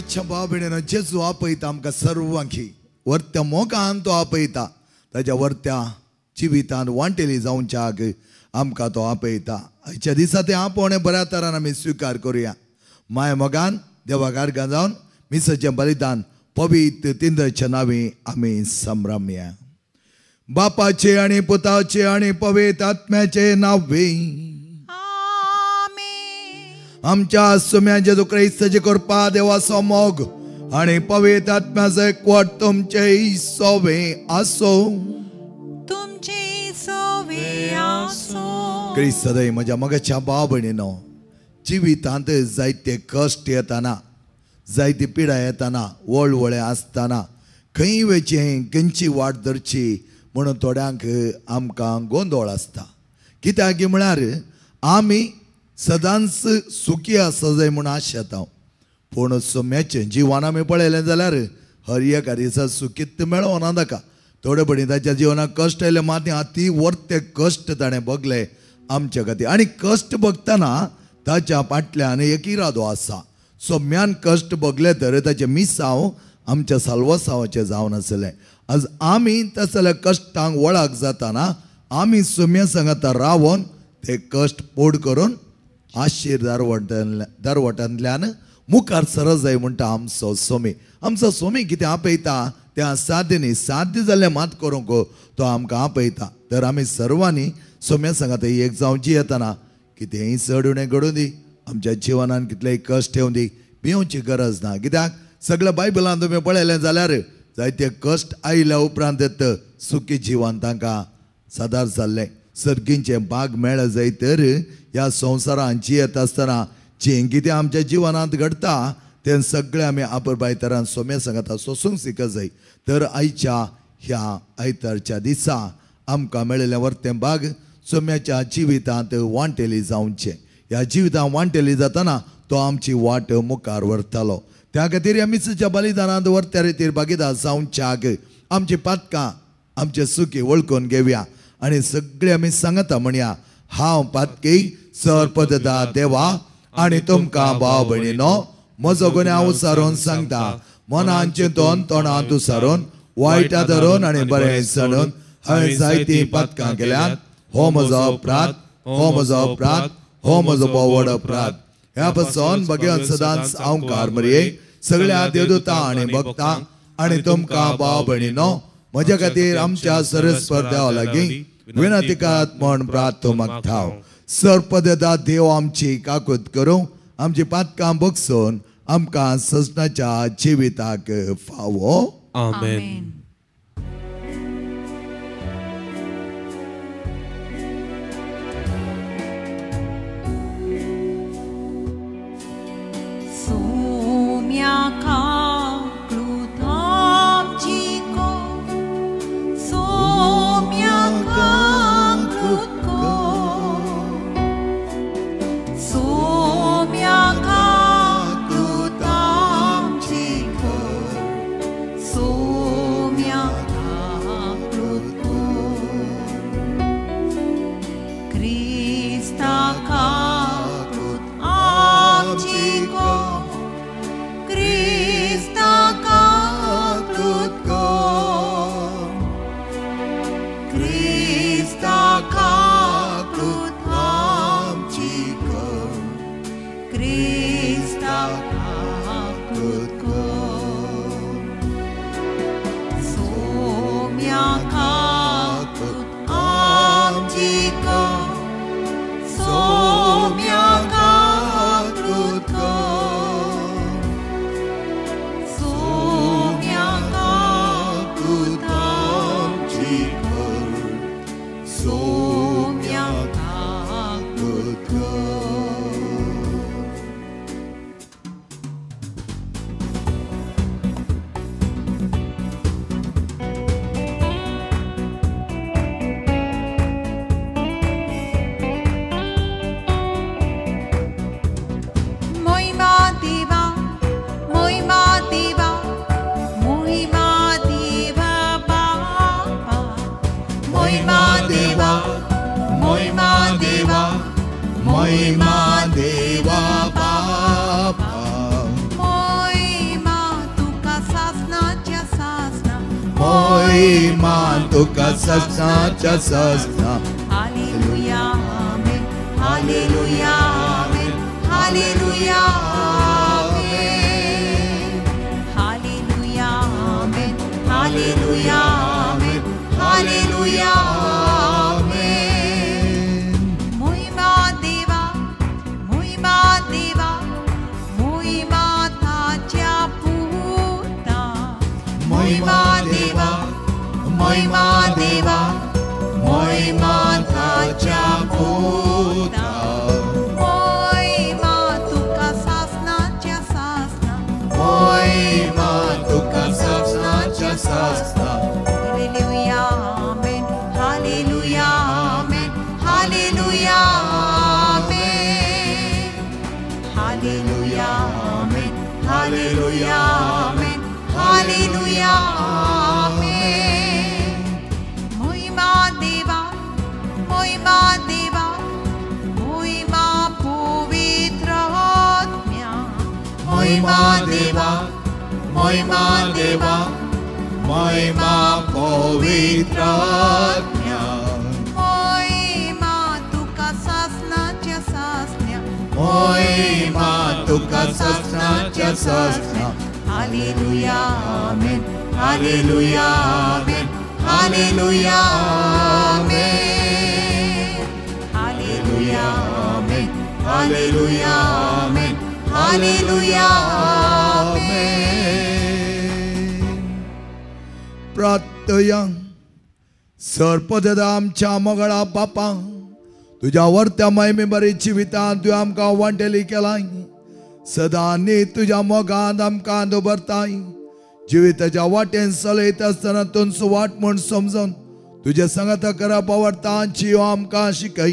मोगाच्या भाव भयणीनो, जेजू आपयता आमकां सर्वांकी वर्त्या मोगान तो आपयता. ताच्या वर्त्या जिवितान वांटेली जावच्याक आमकां तो आपयता. आयच्या दिसा तें आपोवणें बऱ्या तरान आमी स्विकार करुया. माय मोगान देवाक आर्गां जावन मिसाचें बलिदान पवित्र तिंद्रच्या नांवी आमी संभ्रमया. बापाचे आनी पुताचे आनी पवित्र आत्म्याचे नांवी आमच्या सुम्या जेजू क्रिस्ताची कृपा, देवाचो मोग आनी पवित्र आत्म्याचो एकवट तुमचे सोवे आसो. तुमचे सोवे आसो. क्रिस्त सदां म्हज्या मोगाच्या भाव भयणीनो, जिवितांत जायते कश्ट येताना, जायती पिडा येताना, वळवळे आसतना खंय वचचें, खंयची वाट धरची म्हणून थोड्यांक आमकां गोंदळ आसता. कित्याक म्हळ्यार आमी सदांच सुखी आसा जाय म्हूण आशेता, पूण सोम्याचें जिवन आमी पळयलें जाल्यार हर एका दिसा सुखीत मेळना ताका. थोडे पणी ताच्या जिवनाक कश्ट आयले मात अती वर्ते कश्ट ताणें भोगले आमच्या खातीर. आनी कश्ट भोगतना ताच्या फाटल्यान एक इरादो आसा. सोम्यान कश्ट भोगले तर ताचें मिसांव आमच्या साल्वासांवाचें जावन आसलें. आज आमी तसल्या कश्टांक वळख जाताना आमी सोम्या सांगाता रावन ते कश्ट पोड करून आशीर दरवटांतल्यान मुखार सरस जाय म्हणटा आमचो सोमी. आमचो सोमी कितें आपयता त्या साध्य न्ही, साध्य जाल्लें मात करूंक तो आमकां आपयता. तर आमी सर्वांनी सोम्या सांगाता एक जावन जियेतना कितेंय चड उणें घडूं दी, आमच्या जिवनान कितलेय कश्ट येवं दी, भिवची गरज ना. कित्याक सगळ्या बायबलान तुमी पळयलें जाल्यार जायते कश्ट आयल्या उपरांत सुखी जिवन तांकां सादार जाल्लें. सर्गींचें भाग मेळ जाय तर ह्या संवसारान जियेत आसतना जें कितें आमच्या जिवनांत घडटा तें सगळें आमी आपरबाय तरान सोम्या सांगाता सोसूंक शिकत जाय. तर आयच्या ह्या आयतारच्या दिसा आमकां मेळिल्लें वर्तें भाग सोम्याच्या जिवितांत वांटेली जावचें. ह्या जिवितांत वांटेली जातना तो आमची वाट मुखार व्हरतालो. त्या खातीर ह्या मिसाच्या बलिदानांत वर्त्या रितीर भागीदार जावच्याक आमची पातकां आमचे सुखी वळखून घेवया आनी सगळे आमी सांगता म्हणया, हांव पातकी सरपदता देवा आनी तुमकां भाव भयणीनो म्हजो गुन्यांव उसारून सांगता. मनान चिंतून तोंडांत उसारून वायटा धरून आनी बरें सणून हांवें जायतीं पातकां केल्यात. हो म्हजो अपराध, हो म्हजो अपराध, हो म्हजो व्हड अपराध. ह्या पासून भगवान सदांच अहंकार मरये सगळ्या देवदूता आनी भक्तांक आनी तुमकां भाव भयणीनो म्हज्या खातीर आमच्या सरस्पर देवा लागीं विनंती करात म्हण प्रार्थना मागता. सरपदता देव आमची काकूत करूं, आमची पातकां बगसून आमकां सजनाच्या जिविताक फावो. आमेन. महिमा देवा बापा, महिमा मोहिमा तुका ससनाच्या ससना. Hallelujah amen, hallelujah amen, hallelujah amen, hallelujah amen, hallelujah amen, hallelujah amen. महिमा देवा, महिमा देवा, महिमा ताच्या पुता. महिमा देवा, महिमा देवा, महिमा ताच्या पुता. महिमा तुका सासनाच्या सासना. महिमा तुका सासनाच्या सासना. Hallelujah amen, hallelujah amen, hallelujah amen, hallelujah amen, hallelujah amen, hallelujah amen. महिमा देवा, महिमा देवा, महिमा पवित्र आत्म्या. महिमा देवा, महिमा देवा, महिमा पवित्र आत्म्या. महिमा तुका सासनाच्या सासन्या. महिमा तुका सासनाच्या सासना. Hallelujah amen, hallelujah amen, hallelujah amen, hallelujah amen, hallelujah amen, hallelujah amen. प्रार्थया. Sarparda आमच्या मोगळा बापा, तुज्या वर्त्या महिमे बरी जिवितान तुवें आमकां वांटेली केलाय. सदां न्ही तुज्या मोगान आमकां दवरताय. जिविताच्या वाटेन चलयता आसतना तुमचो वाट म्हूण समजून तुज्या सांगाता करप आवडतांची आमकां शिकय.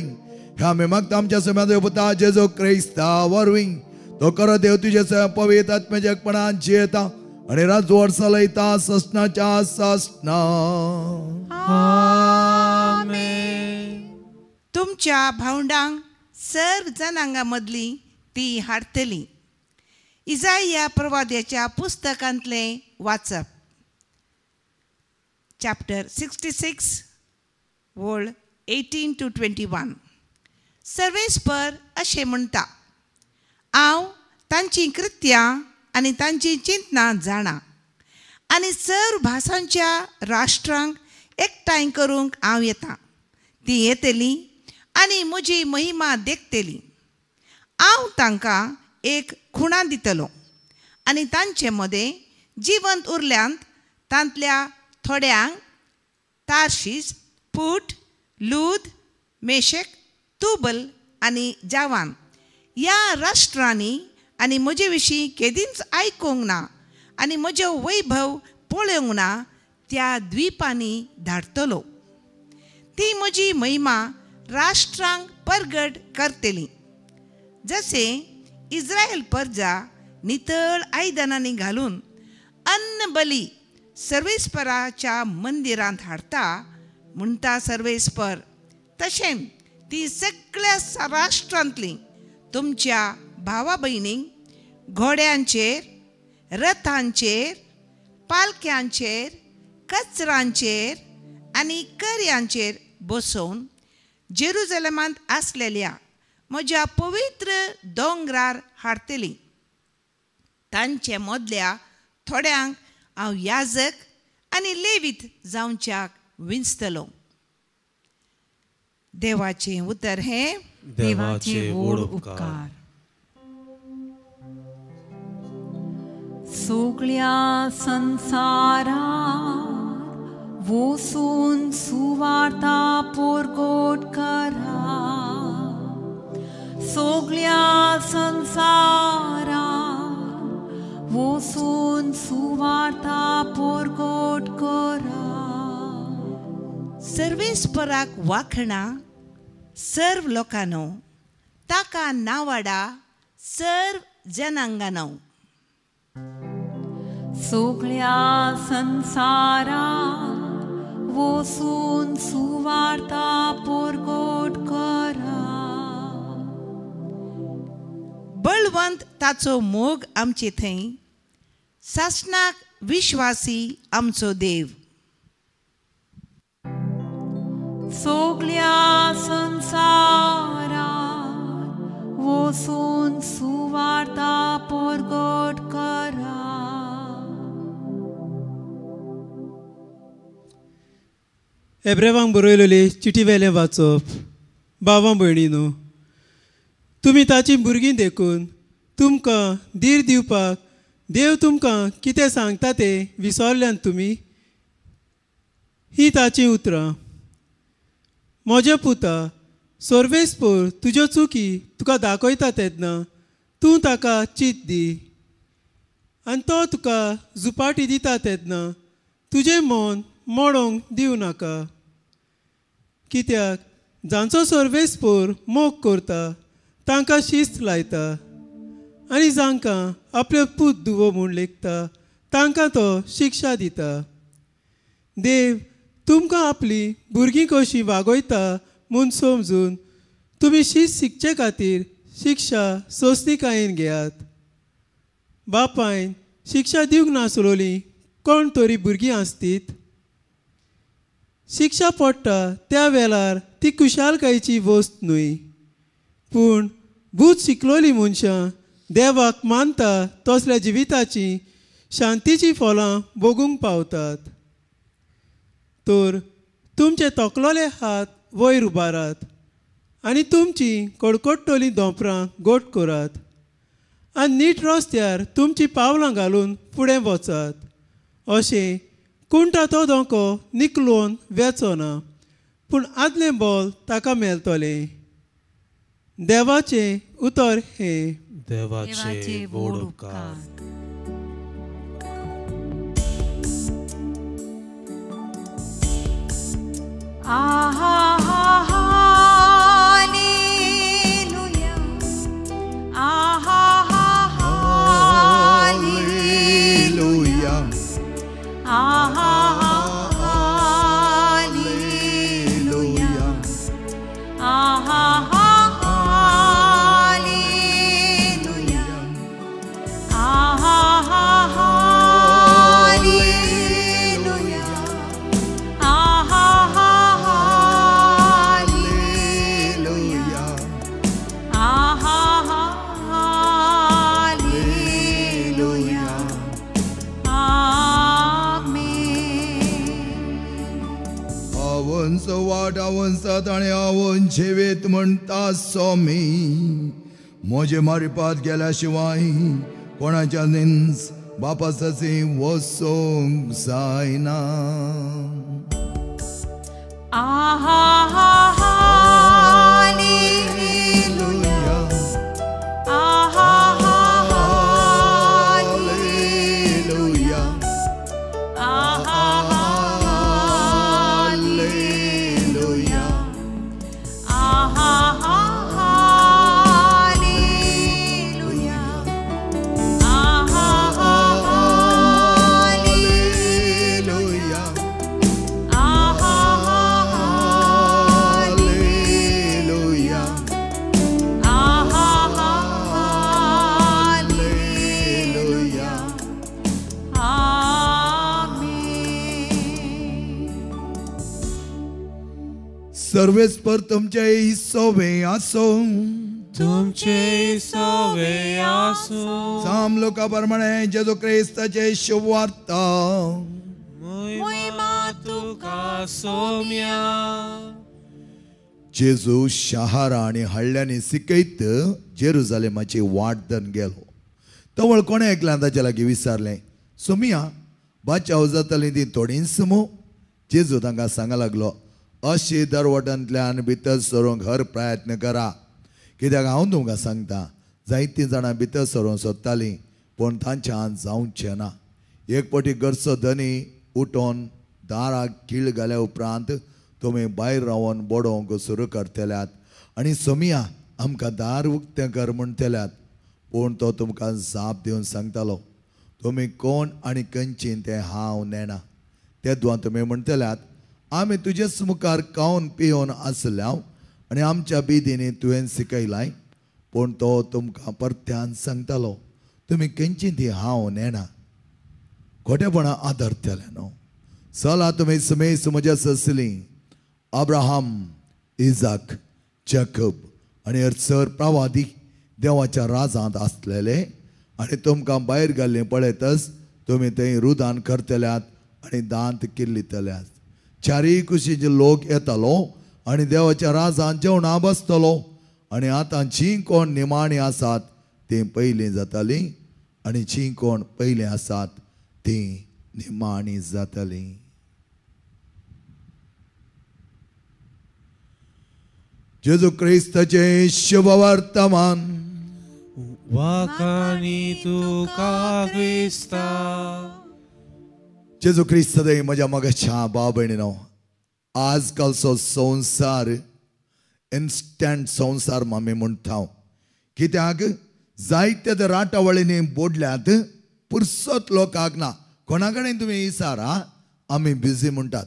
ह्या आमी मागता आमच्या सम्या देवपुता जेजू क्रिस्ता वरवीं. तो खरो देव तुजे सगळ्या पवित्र आत्म्याच्या एकपणान जियेता आनी राजवट चलयता ससनाच्या ससना. आमेन. तुमच्या भावंडांक सर्व जनांगा मदली ती हाडटली. इजाया प्रवाद्याच्या पुस्तकांतलें वाचप, चॅप्टर 66 वळ 18 to 21. सर्वेस्पर अशें म्हणटा, हांव तांचीं कृत्यां आनी तांचीं चिंतनां जाणा आनी सर्व भासांच्या राष्ट्रांक एकठांय करूंक हांव येता. तीं येतलीं आनी म्हजी महिमा देखतली. हांव तांकां एक खुणा दितलो आनी तांचे मदें जिवंत उरल्यांत तांतल्या थोड्यांक तार्शीस, पूट, लूद, मेशेक, तुबल आनी जावान ह्या राष्ट्रांनी आनी म्हजे विशीं केदींच आयकूंक ना आनी म्हजो वैभव पळोवंक ना त्या द्वीपांनी धाडटलो. ती म्हजी महिमा राष्ट्रांक परगट करतली. जशें इस्रायल परजा नितळ आयदनांनी घालून अन्न बली सर्वेस्पराच्या मंदिरांत हाडटा म्हणटा सर्वेस्पर, तशें ती सगळ्या राष्ट्रांतली तुमच्या भावा भयणींक घोड्यांचेर, रथांचेर, पालक्यांचेर, कचरांचेर आनी करयांचेर बसोवन जेरुजलमांत आसलेल्या म्हज्या पवित्र दोंगरार हाडटली. तांचे मदल्या थोड्यांक हांव याजक आनी लेवीत जावच्याक विंचतलो. देवाचें उतर हें देवाचे व्हड उपकार. सगळ्या संसारार वसून सुवार्ता परगट करा. सगळ्या संसारार वसून सुवार्ता परगट करा. सर्वेस्पराक वाखणा सर्व लोकांनो, ताका नावाडा सर्व जनांगानो. सगळ्या संसारार वसून सुवार्ता परगट करा. बळवंत ताचो मोग आमचे थंय, सासणाक विश्वासी आमचो देव. सगळ्या संसारात वचून सुवार्ता परगट करा. एब्रेवांक बरयलेली चिटी वेलें वाचप. बाबा भयणीनो, तुमी ताची भुरगीं देखून तुमकां धीर दिवपाक देव तुमकां कितें सांगता तें विसरल्यान तुमी. ही ताचीं उतरां. म्हज्या पुता, सर्वेस्पोर तुज्यो चुकी तुका दाखयता तेन्ना तूं ताका चीत दी आनी तो तुका झुपाटी दिता तेन्ना तुजें मन मोडोंक दिवं नाका. कित्याक जांचो सर्वेस्पोर मोग करता तांकां शिस्त लायता आनी जांकां आपले पूत धुवो म्हूण लेखता तांकां तो शिक्षा दिता. देव तुमकां आपली भुरगीं कशीं वागयता म्हूण समजून तुमी शिस्त शिकचे खातीर शिक्षा सोंसणीकायेन घेयात. बापायन शिक्षा दिवंक नासलोली कोण तरी भुरगीं आसतीत. शिक्षा पडटा त्या वेळार ती खुशालकायेची वस्त न्हय, पूण भूत शिकलोली मनशां देवाक मानता तसल्या जिविताची शांतीची फलां भोगूंक पावतात. तर तुमचे तकलोले हात वयर उबारात आनी तुमची कडकडटली दोंपरां गोट करात आनी नीट रस्त्यार तुमची पावलां घालून फुडें वचात. अशें कुंटा तो दोंको निकलोवन वेचो ना, पूण आदलें बोल ताका मेळटलें. देवाचें उतर हें. देवाचे व्हड उपकार. आहा हालेलुया, आहा हालेलुया, आहा हालेलुया, आहा हालेलुया, आहा हालेलुया, आहा हालेलुया, आहा हालेलुया. आवनचो वाट आवनसात आनी आवन जेवेत म्हणटा स्वामी. म्हजे मारिपात गेल्या शिवाय कोणाच्या निंस बापासाची वचोंक जायना. आहा हालेलुया, आहा हालेलुया, आहा हालेलुया, आहा हालेलुया, आहा हालेलुया, आहा हालेलुया, आहा हालेलुया. आमेन. सर्वेस्पर तुमचे सोवे आसो, तुमचे सोवे आसूं. साम लोका प्रमाणे जेजू क्रिस्ताचे शुभवार्ता. महिमा तुका सोम्या. जेजू शहारा आनी हळ्ळ्यांनी शिकयत जेरुजालेमाची वाट धरून गेलो. तवळ कोणें एकल्यान ताच्या लागीं विचारलें, सोमिया बाचाव जाताली ती थोडींच मू. जेजू तांकां सांगा लागलो, अशी दरवटांतल्यान भितर सरूंक हर प्रयत्न करा, कित्याक हांव तुमकां सांगता जायतीं जाणां भितर सरूंक सोदतालीं पूण तांच्यान जावचें ना. एक फावटी घरचो धनी उठोन दाराक कीळ घाल्या उपरांत तुमी भायर रावन बडोवंक सुरू करतल्यात आनी सोमिया आमकां दार उक्तें कर म्हणटल्यात. पूण तो तुमकां जाप दिवन सांगतालो, तुमी कोण आनी खंयची तें हांव नेणा. तेदवां तुमी म्हणटल्यात, आमी तुजेच मुखार खावन पिवन आसल्या आनी आमच्या बिदींनी तुवें शिकयलाय. पूण तो तुमकां परत्यान सांगतालो, तुमी खंयची ती हांव नेणा. खोटेपणां आदरतले न्हू. चला तुमी समेस म्हज्या ससली अब्राहम, इजाक, जॅकब आनी हेर सर प्रवादी देवाच्या राजांत आसलेले आनी तुमकां भायर घाल्ले पळयतच तुमी थंय रुदान करतल्यात आनी दांत किल्लितल्यात. चारीय कुशीचे लोक येतालो आनी देवाच्या राजांत जेवणां बसतलो. आनी आतां जीं कोण निमाणी आसात तीं पयलीं जातालीं आनी जीं कोण पयलीं आसात तीं निमाणी जातालीं. जेजू क्रिस्ताचें शुभवर्तमान. वाखाणी तुका क्रिस्ता. जेजू क्रिस्त म्हज्या मोगाच्या भाव भयणीनो, आजकालचो संवसार इन्स्टंट संवसार आमी म्हणटा. कित्याक जायते ते राटावळींनी बोडल्यात, पुरसत लोकांक ना. कोणा कडेन तुमी विचारा, आमी बिजी म्हणटात,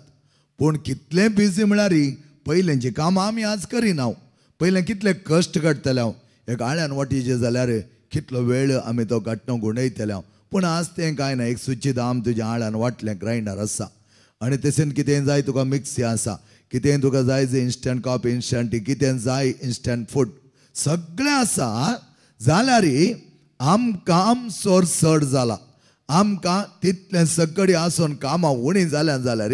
पूण कितले बिजी म्हळ्यार पयलेंची कामां आमी आज करिना. पयलें कितले कश्ट काडटले हांव, एक आळ्यान वाटीचें जाल्यार कितलो वेळ आमी तो गांठणो गुंडयतले हांव. पूण आज तें कांय ना. एक सुची दाम तुज्या आळ्यान वांटलें ग्रायंडर आसा आनी तशें कितें जाय तुका मिक्सी आसा, कितें तुका जाय जें इन्स्टंट कॉफी, इन्स्टंट टी, कितें जाय इन्स्टंट फूड सगळें आसा. जाल्यार आमकां आमचो चड जाला, आमकां तितलें सगळीं आसून कामां उणी जाल्यान जाल्यार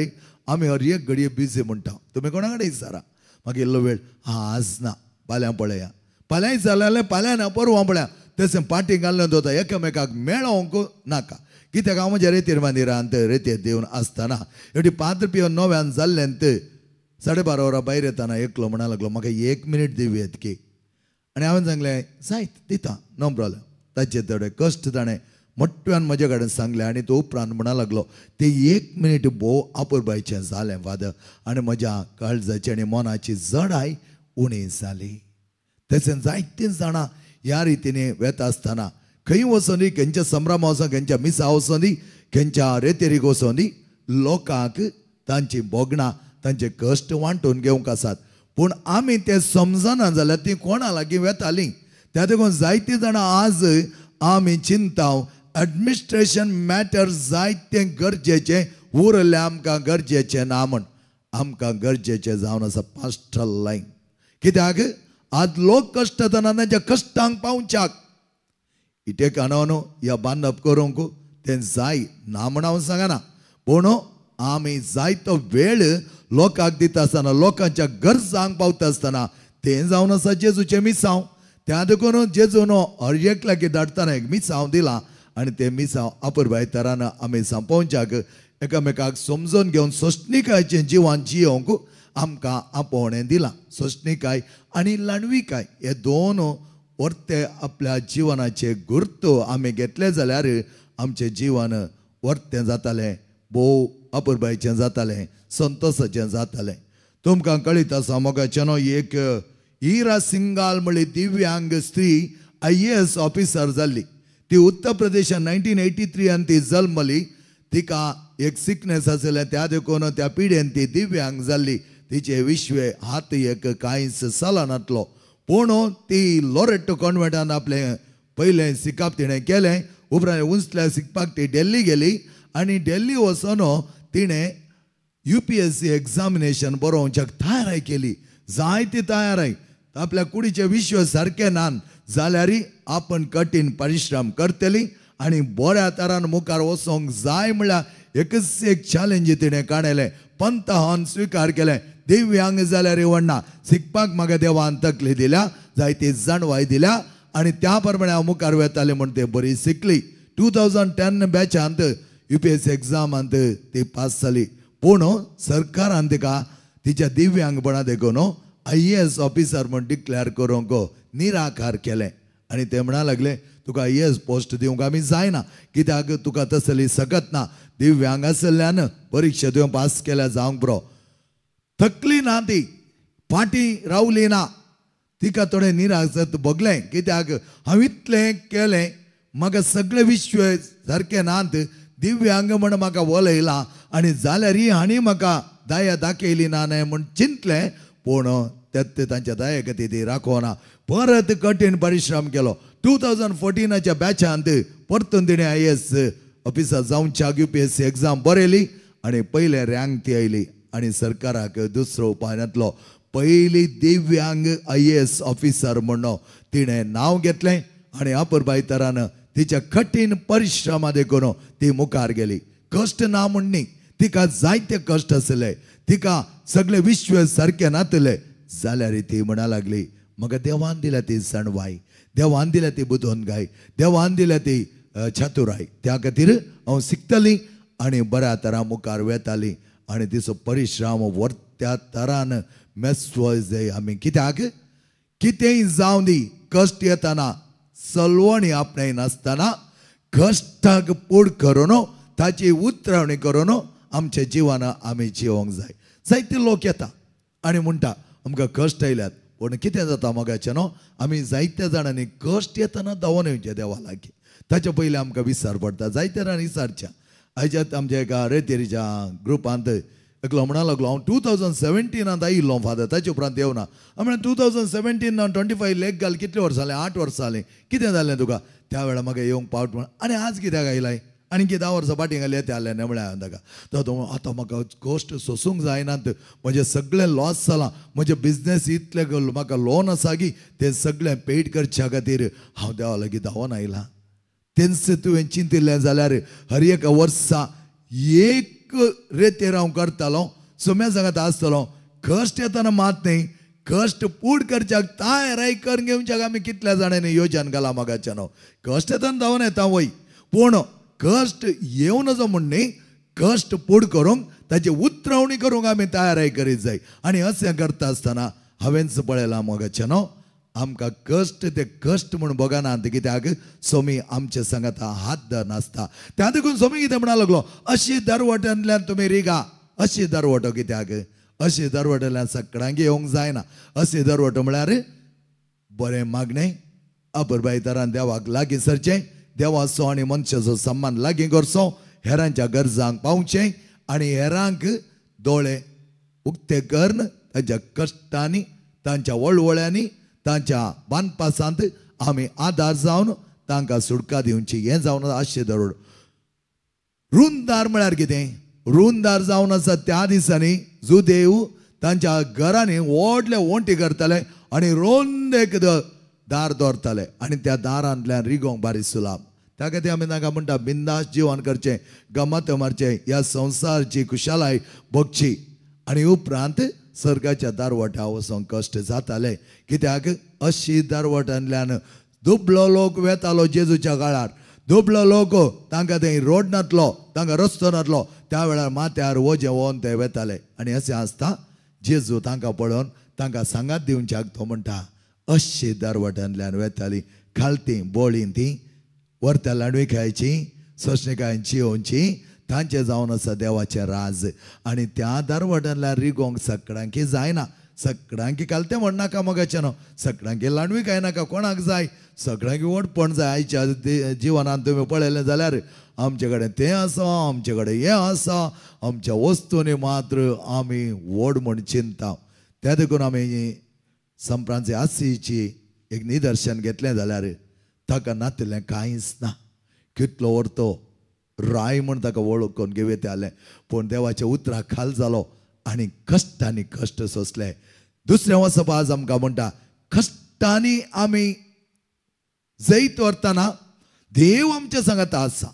आमी हर एक घडये बिजी म्हणटा. तुमी कोणा कडेन विचारा, मागीर इल्लो वेळ हा आज ना, फाल्यां पळया, फाल्यांय जाल्यार फाल्यां ना परवां पळया, तशें पाटी घालून दवरता एकामेकाक मेळोवंक नाका. कित्याक हांव म्हज्या रेतीर मंदिरांत रेतीर देवन आसतना एवढी पात्र पिवन नव्यान जाल्ल्यान 12:30 वरां भायर येतना एकलो म्हणा लागलो, म्हाका 1 मिनीट दिवयेत की. आनी हांवें सांगलें जायत दिता, नो प्रॉब्लेम. ताचे थोडे कश्ट ताणें मोट्यान म्हजे कडेन सांगलें आनी तो उपरांत म्हणा लागलो ते 1 मिनीट भोव आपुरबायचें जालें फादर, आनी म्हज्या काळजाची आनी मनाची जडाय उणी जाली. तशें जायतीं जाणां ह्या रितीने वेता आसतना खंय वचों दी, खंयच्या संभ्रमा वचों, खंयच्या मिसा वचों दी, खंयच्या रेतेरीक वचों दी, लोकांक तांची भोगणां तांचे कश्ट वांटून घेवंक आसात. पूण आमी तें समजना जाल्यार तीं कोणा लागीं वेतालीं. त्या देखून जायतीं जाणां आज आमी चिंता एडमिनिस्ट्रेशन मॅटर जायतें गरजेचें उरलें आमकां गरजेचें ना म्हण. आमकां गरजेचें जावन आसा पास्टल लायन. कित्याक आज लोक कश्टतना तांच्या कश्टांक पावच्याक इटे काणो या बांदप करूंक तें जाय ना म्हण हांव सांगना, पूण आमी जायतो वेळ लोकांक दिता आसतना लोकांच्या गरजांक पावता आसतना तें जावन आसा जेजूचें मिसांव. त्या देखून जेजून हर एकल्याक धाडटना एक मिसांव दिलां आनी तें मिसांव अपुरबाय तरान आमी सांपोवच्याक एकामेकाक समजून घेवन सोंसणीकायचें जिवन जियोवंक आमकां आपोवणें दिलां. सोंसणीकाय आनी लाणविकाय हे दोन वर्ते आपल्या जिवनाचे गुर्त आमी घेतले जाल्यार आमचें जिवन वर्तें जातालें, भोव अपुरबायचें जातालें, संतोशाचें जातालें. तुमकां कळीत आसा मोगाचें न्हू, एक इरा सिंगाल म्हळ्ळी दिव्यांग स्त्री IAS officer जाल्ली. ती उत्तर प्रदेशान 1983 ती जल्मली. तिका एक सिकनेस आशिल्लें, त्या देखून त्या पिड्येन ती दिव्यांग जाल्ली. तिचे विश्वे हात एक कांयच चलनातलो. पूण ती लोरेटो कॉन्वेंटान आपलें पयलें शिकप तिणें केलें. उपरांत उंचल्या शिकपाक ती दिल्ली गेली आनी दिल्ली वचून तिणें UPSC examination बरोवच्याक तयाराय केली. जायती तयाराय, आपल्या कुडीचें विश्व सारकें ना जाल्यार आपण कठीण परिश्रम करतली आनी बऱ्या तरान मुखार वचोंक जाय म्हळ्यार एकच एक चॅलेंज तिणें काडलें. पंथान स्विकार केलें. दिव्यांग जाल्यार व्हडना, शिकपाक म्हाका देवान तकली दिल्या, जायती जाणवाय दिल्या आनी त्या प्रमाणे हांव मुखार वेतालें म्हूण ते बरी शिकली. 2010 बॅचांत UPSC एग्जामांत ती पास जाली. पूण सरकारान तिका तिच्या दिव्यांगपणा देखून IAS officer म्हूण डिक्लेअर करूंक निराकार केलें आनी ते म्हणा लागले तुका IAS post दिवंक आमी जायना, कित्याक तुका तसली सकत ना, दिव्यांग आशिल्ल्यान परिक्षा तुवें पास केल्या जावंक पुरो. थकली ना ती, फाटीं रावली ना, तिका थोडें निराश भोगलें कित्याक हांव इतलें केलें, म्हाका सगळें विश्व सारकें नात, दिव्यांग म्हण म्हाका वलयलां आनी जाल्यार हांणी म्हाका दया दाखयली ना न्हय म्हूण चिंतलें. पूण ते तांच्या दये खातीर ती राखोना. परत कठीण परिश्रम केलो. 2014 बॅचांत परतून तिणें IAS officer जावच्याक UPSC exam बरयली आनी पयलें रँक ती आयली आनी सरकाराक दुसरो उपाय नातलो. पयली दिव्यांग IAS officer म्हणून तिणें नांव घेतलें आनी अपुरबाय तरान तिच्या कठीण परिश्रमा देखून ती मुखार गेली. कश्ट ना म्हण न्ही, तिका जायते कश्ट आसले, तिका सगळे विश्व सारकें नातले, जाल्यार ती म्हणा लागली म्हाका देवान दिल्या ती सणवाय, देवान दिल्या ती बुदवंतकाय, देवान दिल्या ती चातुराय, त्या खातीर हांव शिकतली आनी बऱ्या तरा मुखार वेताली. आनी तिचो परिश्रम वर्त्या तरान मेस्वय जाय आमी. कित्याक कितेंय जावं दी, कश्ट येतना सलवणी आपणाय नासतना कश्टाक पोड करून ताची उतरावणी करून आमच्या जिवान आमी जिवंक जाय. जायते लोक येता आनी म्हणटा आमकां कश्ट आयल्यात, पूण कितें जाता मोगाचें न्हू, आमी जायत्या जाणांनी कश्ट येतना धांवून येवचें देवा लागीं, ताच्या पयलीं आमकां विसर पडटा. जायत्या जाणांनी विसारच्या. आयच्यात आमच्या एका रेतेरीच्या ग्रुपांत एकलो म्हणा लागलो हांव 2017 आयिल्लो फादर, ताचे उपरांत येवना. हांव म्हणलें 2017 25 लेख घाल, कितले वर्सां जालें? 8 वर्सां जालीं. कितें जालें तुका? त्या वेळार म्हाका येवंक पावट म्हण आनी आज कित्याक आयलाय? आनी 10 वर्सां फाटीं घाली येता आसलें न्ही म्हळ्यार हांवें ताका. तो आतां म्हाका कश्ट सोसूंक जायनात, म्हजें सगळें लॉस जालां, म्हजें बिजनेस इतलें म्हाका लोन आसा की तें सगळें पेड करच्या खातीर हांव देवा लागीं धांवून आयलां. तेंच तुवें चिंतिल्लें जाल्यार हर एका वर्सा एक रेतेर हांव करतालो, सोम्या सांगात आसतलो. कश्ट येतना मात न्ही, कश्ट पूड करच्याक तयाराय करून घेवच्याक आमी कितल्या जाणांनी योजन घालां मोगाच्यान. कश्ट येतना धांवून येता वय, पूण कश्ट येवं नजो म्हूण न्ही, कश्ट पूड करूंक ताची उतरावणी करूंक आमी तयाराय करीत जाय. आनी अशें करता आसतना हांवेंच पळयलां मोगाचें न्हू, आमकां कश्ट ते कश्ट म्हूण बगनात, कित्याक सोमी आमचे सांगाता हात धर नासता. त्या देखून सोमी कितें म्हणा लागलो, अशी दरवट्यांतल्यान तुमी रिगा. अशी दरवटो कित्याक? अशी दरवट्यांतल्यान सगळ्यांक येवंक जायना. अशी दरवटो म्हळ्यार बरें मागणें, अपुरबाय तरान देवाक लागीं सरचें, देवाचो आनी मनशाचो सन्मान लागीं करचो, हेरांच्या गरजांक पावचें आनी हेरांक दोळे उक्ते करून तांच्या कश्टांनी, तांच्या वळवळ्यांनी, तांच्या बांदपासांत आमी आदार जावन तांकां सुटका दिवची. हें जावन आशे दरोड. रुंदार म्हळ्यार कितें? रुंदार जावन आसा त्या दिसांनी जुदेव तांच्या घरांनी व्हडले वण्टी करताले आनी रोंद एक दार दवरताले आनी त्या दारांतल्यान रिगोवंक बारी सुलाब. त्या खातीर आमी तांकां म्हणटा बिंदास जिवन करचें, गमत मारचें, ह्या संवसारची खुशालाय भोगची आनी उपरांत सर्गाच्या दारवट्या वचोंक कश्ट जाताले. कित्याक अशी दारवट्यांतल्यान दुबळो लोक वेतालो जेजूच्या काळार. दुबळो लोक तांकां थंय रोड नातलो, तांकां रस्तो नातलो, त्या वेळार माथ्यार वजें वोन ते वेताले. आनी अशें आसता जेजू तांकां पळोवन तांकां सांगात दिवच्याक तो म्हणटा अशी दारवट्यांतल्यान वेताली, खालती बोळीं ती व्हरत्या लांडवी खायची, सोंसणिकायेन जियोवची, तांचें जावन आसा देवाचें राज. आनी त्या दारवट्यांतल्यान रिगोवंक सगळ्यांकी जायना. सगळ्यांकी खालतें म्हणनाका मोगाचें न्हू, सगळ्यांकी लांडवी खायनाका, कोणाक जाय सगळ्यांकी व्हडपण जाय. आयच्या जिवनांत तुमी पळयलें जाल्यार आमचे कडेन तें आसा, आमचे कडेन हें आसा, आमच्या वस्तूंनी मात्र आमी व्हड म्हूण चिंता. त्या देखून आमी संप्रांचे आसीची एक निदर्शन घेतलें जाल्यार ताका नातिल्लें कांयच ना. कितलो व्हरतो राय म्हूण ताका वळखून घेवं आलें, पूण देवाच्या उतरा खाल जालो आनी कश्टांनी कश्ट सोंसले. दुसरें वचप आज आमकां म्हणटा कश्टांनी आमी जैत व्हरतना देव आमच्या सांगाता आसा.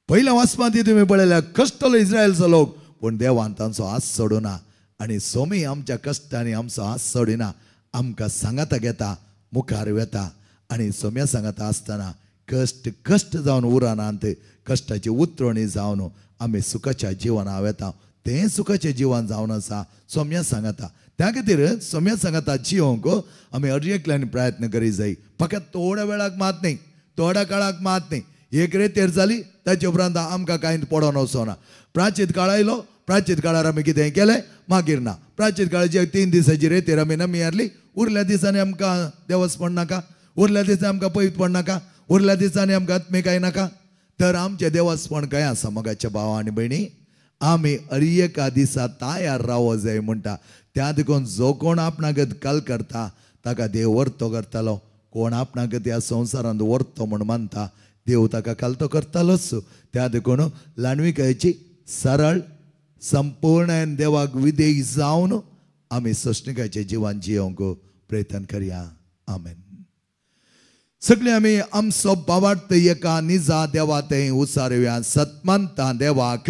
पयल्या वाचपांत तुमी पळयल्या कश्टलो इस्रायलचो लोक, पूण देवान तांचो हात सोडुना आनी सोमी आमच्या कश्टांनी आमचो हात सोडिना, आमकां सांगाता घेता, मुखार वेता. आनी सोम्या सांगाता आसतना कश्ट कश्ट जावन उरनात, कश्टाची उतरणी जावन आमी सुखाच्या जिवना वेता. तें सुखाचें जिवन जावन आसा सोम्या सांगाता. त्या खातीर सोम्या सांगाता जिवंक आमी हर एकल्यान प्रयत्न करीत जाय. फकत थोड्या वेळाक मात न्ही, थोड्या काळाक मात न्ही. एक रेतेर जाली ताचे उपरांत आमकां कांय पडोन वचना. प्राचीन काळ आयलो, प्राचीन काळार आमी कितें केलें मागीर ना. प्राचीन काळाची 3 दिसाची रेतेर आमी नमी हाडली, उरल्या दिसांनी आमकां देवस्पण नाका, उरल्या दिसांनी आमकां पवित्रपण नाका, उरल्या दिसांनी आमकां आत्मिकाय नाका. तर आमचें देवस्पण खंय आसा मोगाच्या भाव आनी भयणी? आमी हर एका दिसा तयार रावो जाय म्हणटा. त्या देखून जो कोण आपणागत काल करता ताका देव व्हरतो करतालो, कोण आपणागत ह्या संवसारांत व्हरतो म्हूण मानता देव ताका कालतो करतालोच. त्या देखून ल्हानविकायेची सरळ संपूर्ण देवाक विधेय जावन आमी सोंसणिकायचें जिवन जियोंक प्रयत्न करया. आमेन. सगळे आमी आमचो बावार्थ एका निजा देवा थंय उसारुया. सतमानता देवाक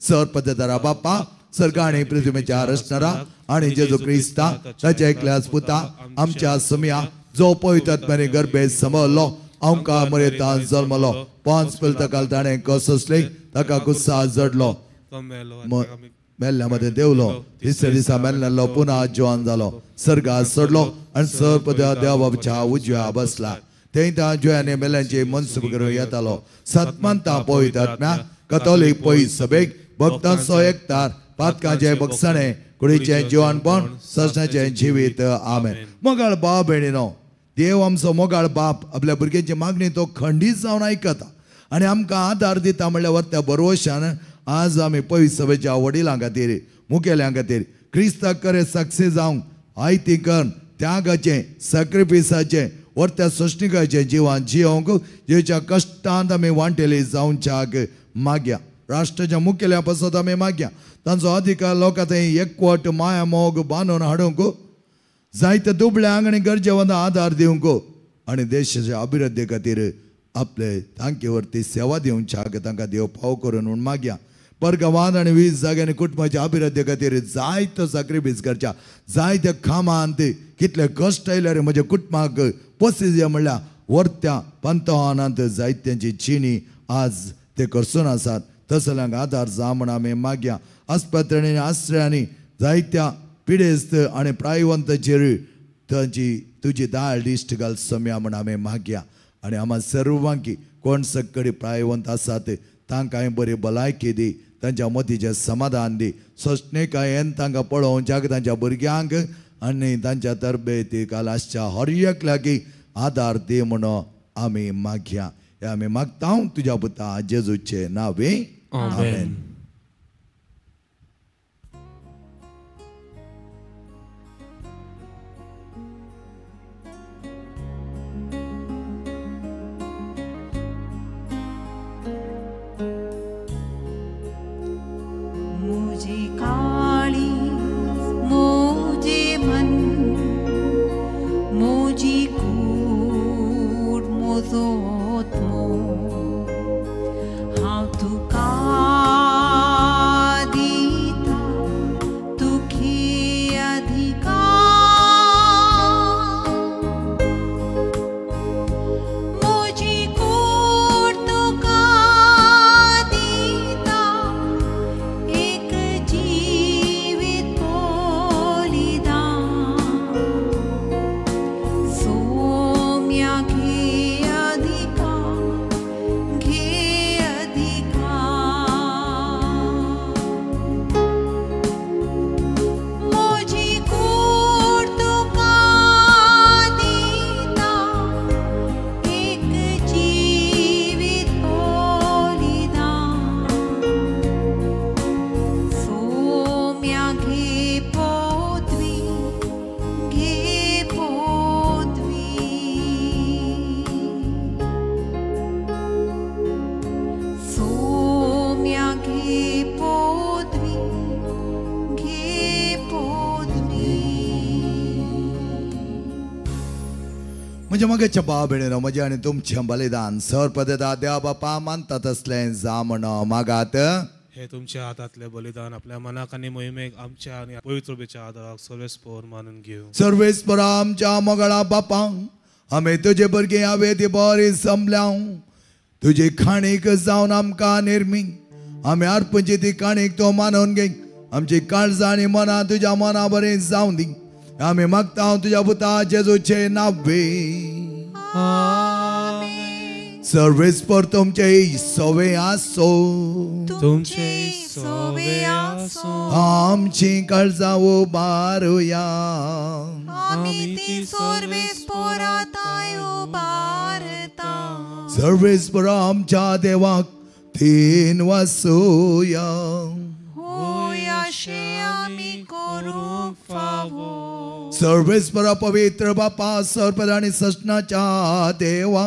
सर पद्दतरा बापा सर्ग आनी पृथ्वीच्या रचणारा आनी जेजू क्रिस्ता ताच्या एकल्याच पुता आमच्या सुमया जो पवित्र गर्भे समजलो आमकां मरेतान जल्मलो 5 पिलतकाल ताणें कसोसले ताका गुस्सा जडलो मेल्ल्या मदें देवलो तिसऱ्या दिसा मेल्लो पुन्हा जिवन जालो सर्गात चडलो आनी सर पद्दत देवा बाबाच्या उजव्या बसला थंय त्या जुयांनी मेल्यांची मनसूब करून येतालो. सतमानता पवित्र आत्म्या कथोलीक पवित्र सभेक भक्तांचो एकतार पातकांचें बक्षाणें कुडीचें जिवनपण सजनाचें जिवीत. आमेन. मोगाळ भाव भयणीनो, देव आमचो मोगाळ बाप आपल्या भुरग्यांची मागणी तो खंडीत जावन आयकता आनी आमकां आदार दिता म्हणल्यार त्या बरोवशान आज आमी पवित्र सभेच्या वडिलां खातीर मुखेल्यां खातीर क्रिस्ताक खरें साक्षी जावंक आयती करून त्यागाचें सॅक्रिफिसाचें वर्त्या सोंसणिकायचें जिवन जियोंक जेच्या कश्टांत आमी वांटेली जावच्याक मागया. राष्ट्राच्या मुखेल्या पासत आमी मागया तांचो अधिकार लोकां थंय एकवट माया मोग बांदून हाडूंक जायते दुबळ्यांक आनी गरजेवंत आदार दिवंक आनी देशाच्या अभिवृद्धी खातीर आपले तांके वरती सेवा दिवच्याक तांकां देव पाव करून म्हूण मागया. परगांवांत आनी 20 जाग्यांनी कुटुंबाच्या अभिवृद्धी खातीर जायतो साक्रिफीस करच्या जायत्या कामांत कितले कश्ट आयल्यार म्हज्या कुटुंबाक पोसिज म्हणल्यार वर्त्या पंतवानांत जायत्यांची चिणी आज ते करसून आसात तसल्यांक आदार जा म्हूण आमी मागया. आस्पत्र्यांनी आश्रयांनी जायत्या पिडेस्त आनी प्रायवंताचेर तांची तुजी दाळ दिश्ट घाल सम्या म्हूण आमी मागया. आनी आमा सर्वांकी कोण सकडी प्रायवंत आसात तांकां बरी भलायकी दी तांच्या मतीचें समाधान दी सोंसणिकायेन तांकां पळोवच्याक तांच्या भुरग्यांक आनी तांच्या तरबेती काल आसच्या हर एकल्याक आदार दी म्हणून आमी मागया. हे आमी मागता तुज्या पुता जेजूचे नांवे. आमेन. मुझे काली मुझे मन मुझी कूड मोजोत्मो हांव तुका दिता तुखी अधिकार मुझी कूड तुका दिता एक जीवित बलिदान सोम्या घे अधिकार घे अधिकार मुझी कूड तुका दिता एक जीवित बलिदान सोम्या घे पदवी घे पदवी सोम्या घे पदवी घे पदवी. म्हज्या मागच्या भाव भयणीनो, म्हजें आनी तुमचें बलिदान सर पद्दता देवा बापा मानता तसलें जा म्हण मागात. हे तुमच्या हातांतले बलिदान आपल्या मनाक आनी मोहिमेक आमच्या आनी पवित्रतेच्या आदाराक सर्वेस्पर मानून घेवं. सर्वेस्पर आमच्या मोगाळा बापा आमी तुजे भुरगीं हांवें ती बरी संपल्या तुजी खाणीक जावन आमकां निर्मी आमी अर्पणची ती काणीक तो मानून घे आमची काळजां आनी मनां तुज्या मना बरें जावन दी. आमी मागता तुज्या पुता जेजूचे नांवे. सर्वेस्पर तुमचे सवे आसो तुमचे सोवे आसूं आमची काळजां उबारुया आमी ती सर्वेस्पराताय उबारता सर्वेस्पर आमच्या देवाक तीन वासुया होय अशें आमी करूंक फावो सर्वेस्पर पवित्र बापा सर्पद आनी सजनाच्या देवा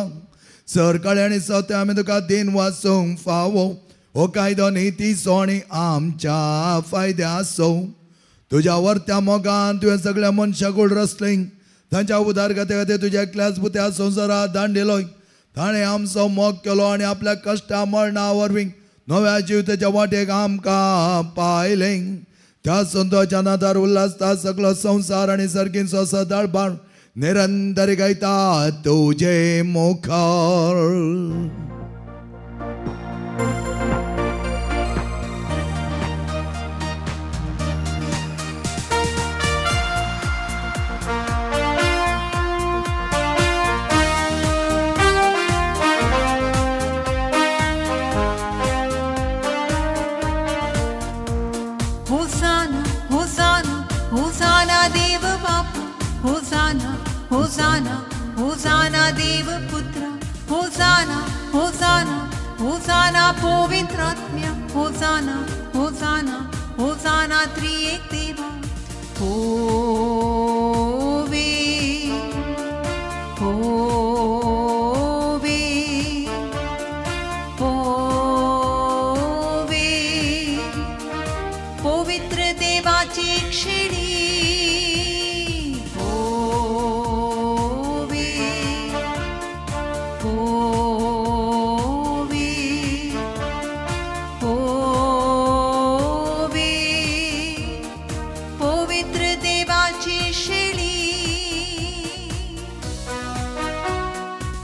सरकाळी आनी सत्य आमी तुका दिन वाचूंक फावो. हो कायदो नितीचो आनी आमच्या फायद्याचो. तुज्या वर्त्या मोगान तुवें सगळ्या मनशाक रचलें. तांच्या उदारगते खातीर तुज्या एकल्याच पुत्या संवसारात दांडिलो. ताणें आमचो मोग केलो आनी आपल्या कश्टा मरणा वरवीं नव्या जिविताच्या वाटेक आमकां पायलें. त्या संतोच्या नादार उल्हासता सगळो संवसार आनी सर्गींचो सदाळबाण निरंतर गायता तुजे मुखार. होसाना होसाना होसाना देव बापा, होसाना होसाना होसाना देव पुत्र, होसाना होसाना होसाना पवित्र आत्म्या, होसाना होसाना होसाना त्रिएक देवा. होवे होवे होवे पवित्र देवाची क्षिणी. होवे होवे होवे पवित्र देवाची शिळी.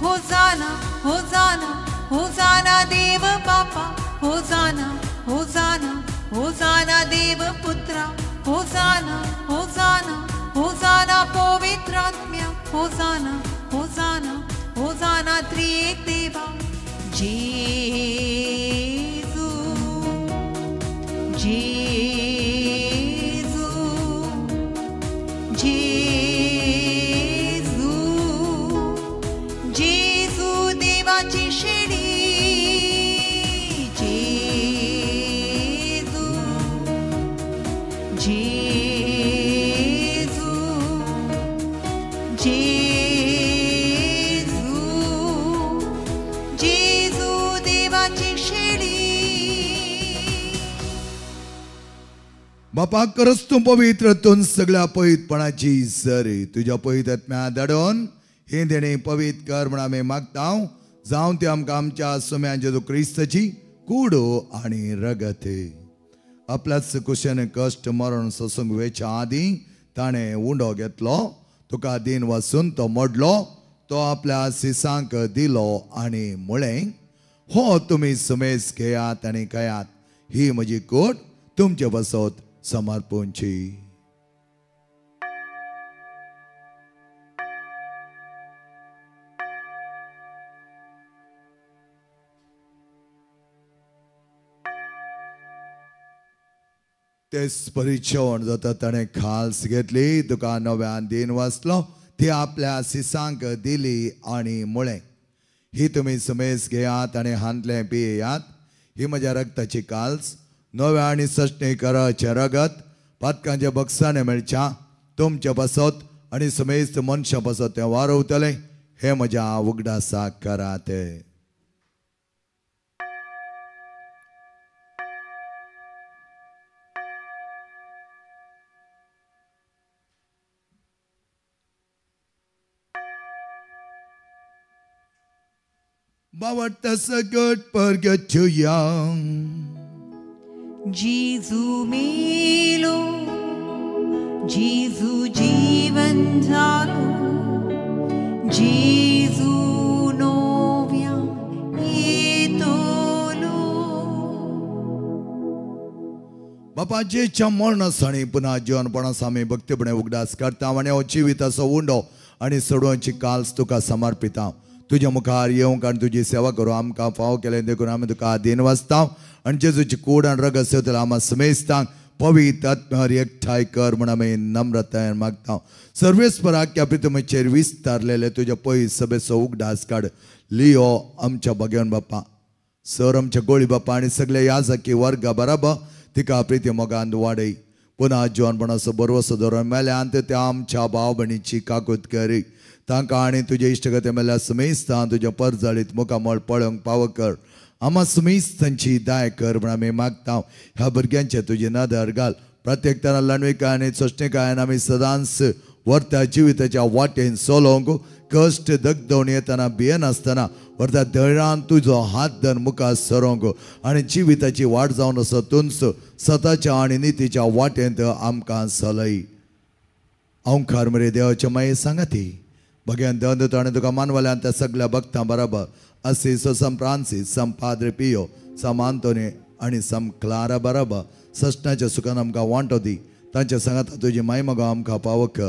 होसाना होसाना होसाना देव बापा, होसाना होसाना होसाना देव पुत्रा, होसाना होसाना होसाना पवित्र आत्म्या, होसाना होसाना होसाना त्रिएक देवा. जेजू जेजू जेजू जेजू देवाची शिडी. जेजू जेजू जेजू जेजू देवाची शिडी. बापा खरंच तूं पवित्र तूं सगळ्या पवित्रपणाची सरी. तुज्या पवित्र आत्म्या धाडून ही देणी पवित्र कर म्हण आमी मागता. जावं ती आमकां आमच्या सुम्या जेजू क्रिस्ताची कूड आनी रगत. आपल्याच कुशेन कश्ट मरण सोसूंक वेच्या आदीं ताणें उंडो घेतलो, तुका दीन वासून तो मोडलो, तो आपल्या सिसांक दिलो आनी म्हळें, हो तुमी सुमेज घेयात आनी खायात, ही म्हजी कूड तुमचे बसत समर्पूंची. तेच परी जेवण जाता ताणें खाल्स घेतली, तुका नव्यान दीन वाचलो, ती आपल्या सिसांक दिली आनी म्हळें, ही तुमी सुमेज घेयात आनी हांतलें पियेयात, ही म्हज्या रक्ताची काल्स, नव्या आनी सश्टी कराचें रगत, पातकांच्या बक्षाने मेळच्या तुमचे पासत आनी समेस्त मनशां पासत तें वारवतलें, हें म्हज्या उगडासाक करात. बावडटा सगट परगटया. जेजू मेलो, जेजू जीवन झालो, जेजू नोव्या येतलो. बापाचेच्या मरणासाणी पुन्हा जीवनपणास आमी भक्तीपणे उगडास करता आनी हो जिविताचो उंडो आनी सडवांची काल्स तुका समर्पिता. तुज्या मुखार येवंक आनी तुजी सेवा करूं आमकां फावो केलें देखून आमी तुका आदीन वाचता आनी जेजूची कूड आनी रगत सेवतले आमा समेस्तांक पवित्र आत्म्यार एकठांय कर म्हूण आमी नम्रतायेन मागता. सर्वेस्पराक प्रितमेचेर विस्तारलेले तुज्या पयस सभेचो उगडास काड. लियो आमच्या भगवान बाप्पा, सर आमच्या गोळी बाप्पा आनी सगळे याजकी वर्गा बराबर तिका प्रिती मोगान वाडय. पुन्हा जिवनपणाचो बरवसो धरून मेल्या आनी त्या आमच्या भाव भयणीची काकूत करी. तांकां आनी तुजे इश्टगते मेल्या समेस्तां तुज्या परजळीत मुखामळ पळोवंक पावो कर. आमा सुमीस तांची दाय कर म्हण आमी मागता. ह्या भुरग्यांचे तुजी नदर घाल. प्रत्येक तरा ल्हानविकाय आनी सोंसणीकायेन आमी सदांच व्हरता जिविताच्या वाटेन चलोवंक कश्ट दगदवण येतना भियेनासतना व्हरता धैर्यान तुजो हात धर मुखार सरोंक आनी जिविताची वाट जावन आसा तुंच सताच्या आनी नितीच्या वाटेंत आमकां चलय. ओंकार मरे देवाच्या माये सांगाती भग्यान दंद आनी तुका मानवल्यान त्या सगळ्या भक्तां बराबर असिस सम फ्रांसीस सम पाद्रे पियो सम आंतोनी आनी सम क्लारा बराबर सस्नाच्या सुखान आमकां वांटो दी. तांच्या सांगाता तुजी माय मगो आमकां पावक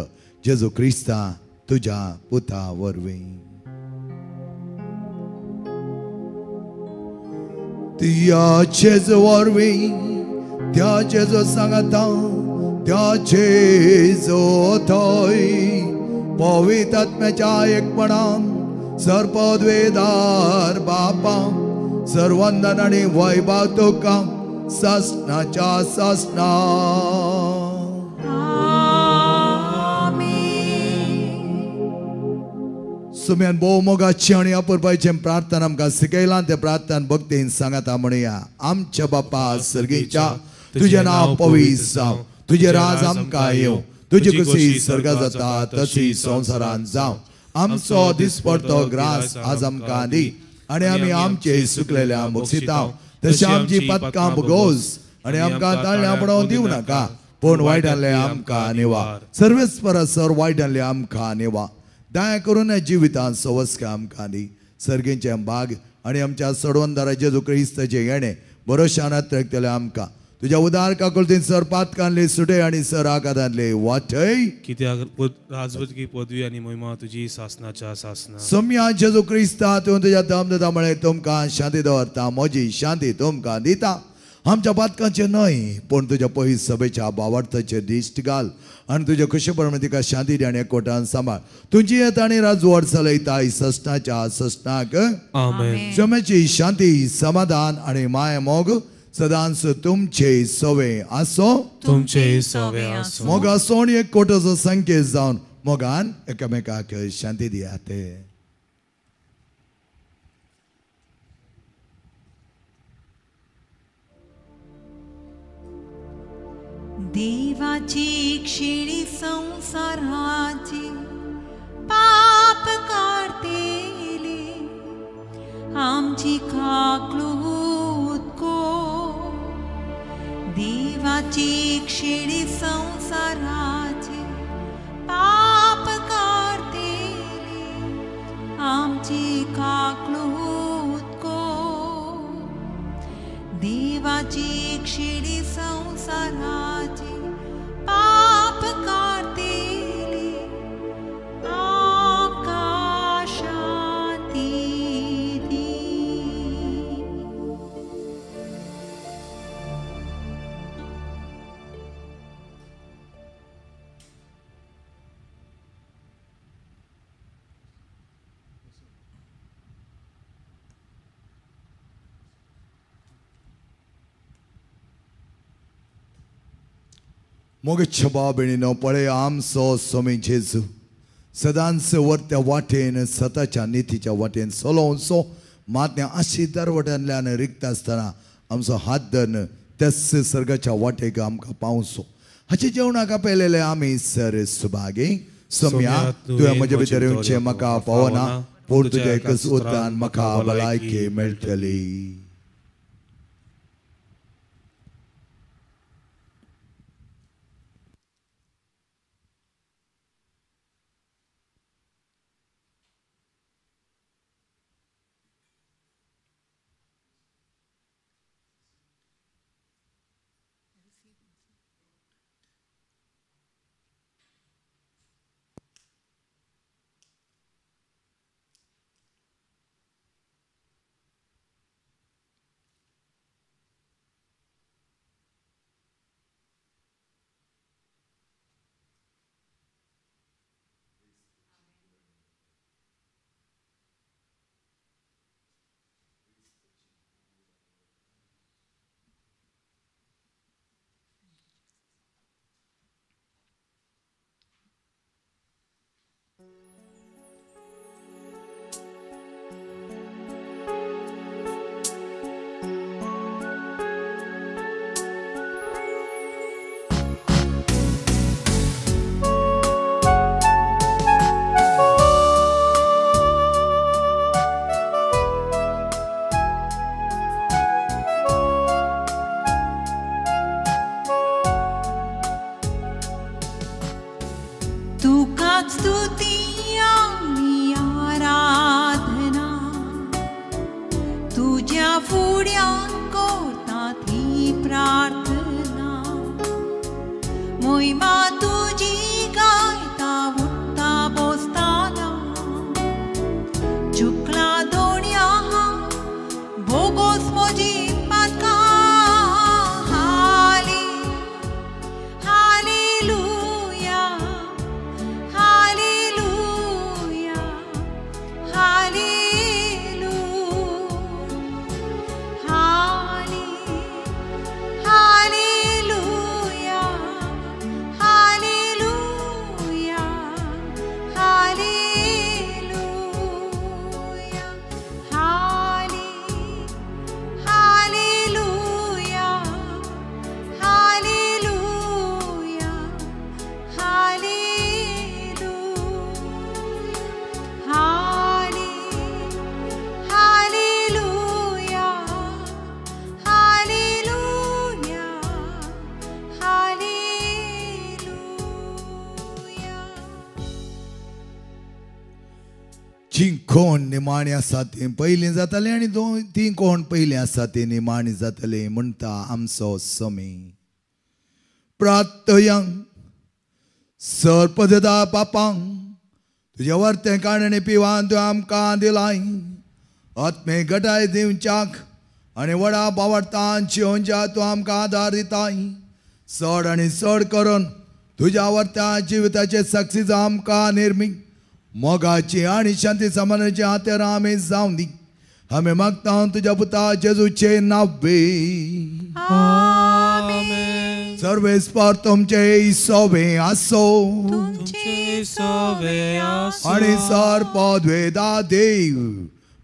जेजू क्रिस्ता तुज्या पुता वरवीं. त्या जेजू वरवीं त्या जेजू सांगाता त्या जेजू थंय पवित्र आत्म्याच्या एकपणान सर्पद्वेदार बापा सर्वंदन आनी वैभव तुका सासनाच्या सासना. सुम्यान भोव मोगाची आनी अपुरबायेची प्रार्थना आमकां शिकयलां. ते प्रार्थना भक्तीन सांगाता म्हणया. आमच्या बापा सर्गीच्या तुजें नांव पवित्र जावं, तुजें राज आमकां येवं, तुजी खुशी सर्गा जाता तशी संवसारांत जावं. आमचो दिसपडतो ग्रास आज आमकां दी आनी आमी आमचे सुकलेल्या मोक्षिताव तशें आमची पातकां भोगोस आनी आमकां ताळ्यां पडोवन दिवं नाका, पूण वायटांतलें आमकां निवा. सर्वेस परस सर वायटांतलें आमकां निवा. दया करून जिवितांत सवस्क आमकां दी. सर्गींचें भाग आनी आमच्या सडवंदारा जेजू क्रिस्ताचें येणें भरोशान अत्रकतलें आमकां. तुज्या उदार काकुळतीन सर पातकांतले सुटे आनी सर आघातांतले वाटय. कित्याक राजवटकी पदवी आनी महिमा तुजी सासनाच्या सासना. सम्या जेजू क्रिस्ता तूं तुज्या दम दिता म्हळें तुमकां शांती दवरता, म्हजी शांती तुमकां दिता. आमच्या पातकांचें न्हय पूण तुज्या पयस सभेच्या बावार्थाचेर दिश्ट घाल आनी तुज्या खुशे प्रमाणे तिका शांती दी आनी एकवटान सांबाळ. तुजी येत आनी राजवट चलयता ससनाच्या ससनाक. आमेन. क्षमेची शांती समाधान आनी माया मोग सदांच तुमचे सवे आसो. तुमचे सवे आसो. मोग आसो आनी एकवटाचो संकेत जावन मोगान एकामेकाक शांती दियात. देवाची क्षिणी संसाराची पाप काडतेली आमची काकलूत को. देवाची क्षिणी संसाराची पाप काडतेली आमची काकलूत को. देवाची क्षिणी संसाराची पाप काडतेली आमकां शांती दी. मोगेच्या बाबेणीनो पळय आमचो स्वामी जेजू सदांच वरत्या वाटेन सताच्या नितीच्या वाटेन चलोवचो. मात्या आशी दरवट्यांतल्यान रिक्त आसतना आमचो हात धरून त्याच सर्गाच्या वाटेक आमकां पावचो. हाचे जेवणाक आपयलेले आमी सर सुभागी. सम्या तुवें म्हजे भितर येवचें म्हाका पावना, पूण तुज्या एकच उतरान म्हाका भलायकी मेळटली. मोहिमा तुजी गायता उठ्ठा बसताना चुकला दोण्या भोगोस म्हजी पातकां हाली हालेलुया हालेलुया हालेलुया हाले हालेलुया हालेलुया हालेलुया हाले हालेलुया हालेलुया हालेलुया हाले हालेलुया हालेलुया हालेलुया. जी कोण निमाणी आसा ती पयलीं जाताली आनी दोन ती कोण पयलीं आसा ती निमाणी जातली म्हणटा आमचो समी. प्रार्थयांक सर्पदा पापांक तुज्या वर्तें काडणे पिवान तूं आमकां दिलाय आत्मे गटाय दिवच्याक आनी व्हडा बावडतान शिवोनच्या तूं आमकां आदार दिताय. चड आनी चड करून तुज्या वर्त्या जिविताचे साक्षी आमकां निर्मी मोगाची आनी शांती समानाची हातेर आमी जावं दी. आमी मागता तुज्या पुता जेजूचे नावे. आमेन. सर्वेस्पर तुमचे सोवे आसो तुमचे सोवे आसो आनी सर पदवेदा देव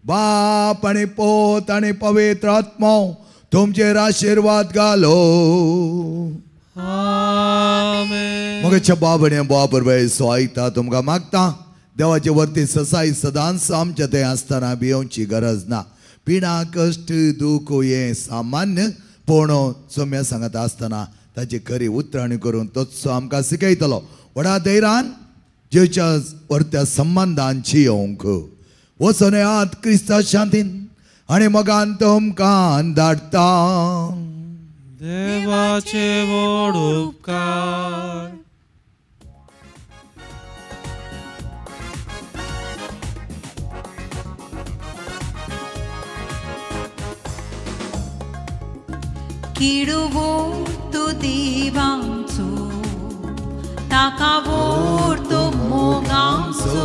बाप आनी पोत आनी पवित्र आत्मो तुमचेर आशिर्वाद घालो. आमेन. मगच्या बाब आनी बाबर सो आयता तुमकां मागता देवाचे वरती ससाई सदांच आमच्या थंय आसतना भियोवची गरज ना. पिडा कश्ट दुख हें सामान्य पूण सोम्या सांगता आसतना ताची खरी उतराणी करून तोच आमकां शिकयतलो. व्हडा धैर्यान जेच्या वरत्या संबंदान जियोवंक वचून येयात क्रिस्ता शांतीन आनी मोगान तुमकां धाडटा. देवाचे व्हड उपकार. किडवो तू देवांचो ताका वोरतो मोगांचो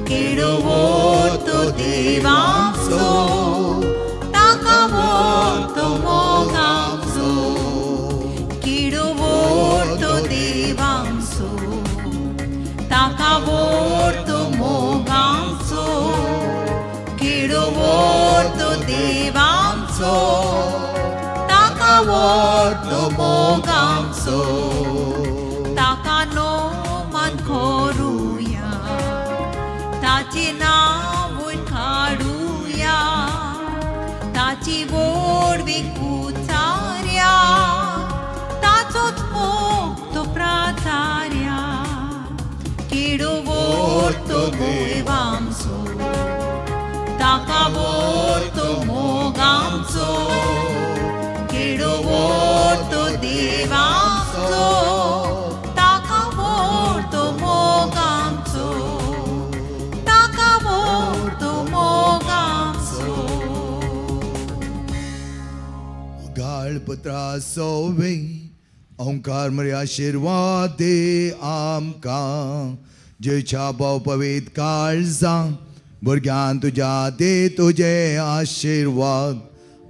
किडवो तू देवांचो ताका वोरतो मोगांचो किडवो तू देवांचो ताका वोरतो मोगांचो किडवो तू देवांचो वोरतो मोगांचो ताका नो मन करुया ताची नांव काडुया ताची वोडवी कुचार्या ताचोच मोग तो प्राचार्या किडो वोरतो देवांचो ताका वोरतो मोगांचो किडो वोरतो देवांचो ताका वोरतो मोगांचो ताका वोरतो मोगांचो. गाळ पुत्रा सोवे ओंकार मरे आशिर्वाद दे आमकां जेच्या भोव पवित्र काळजां भुरग्यान तुज्या दे तुजे आशिर्वाद.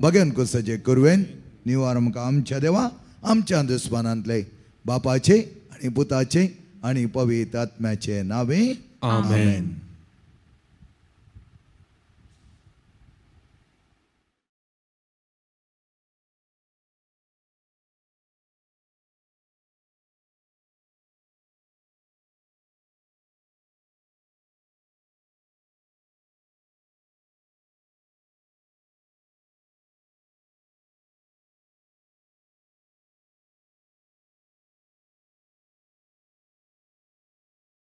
बगेन कुसाचे कुरवेन निवार आमकां आमच्या देवा आमच्या दुस्मानांतले बापाचे आनी पुताचे आनी पवित्र आत्म्याचे नावे. आमेन.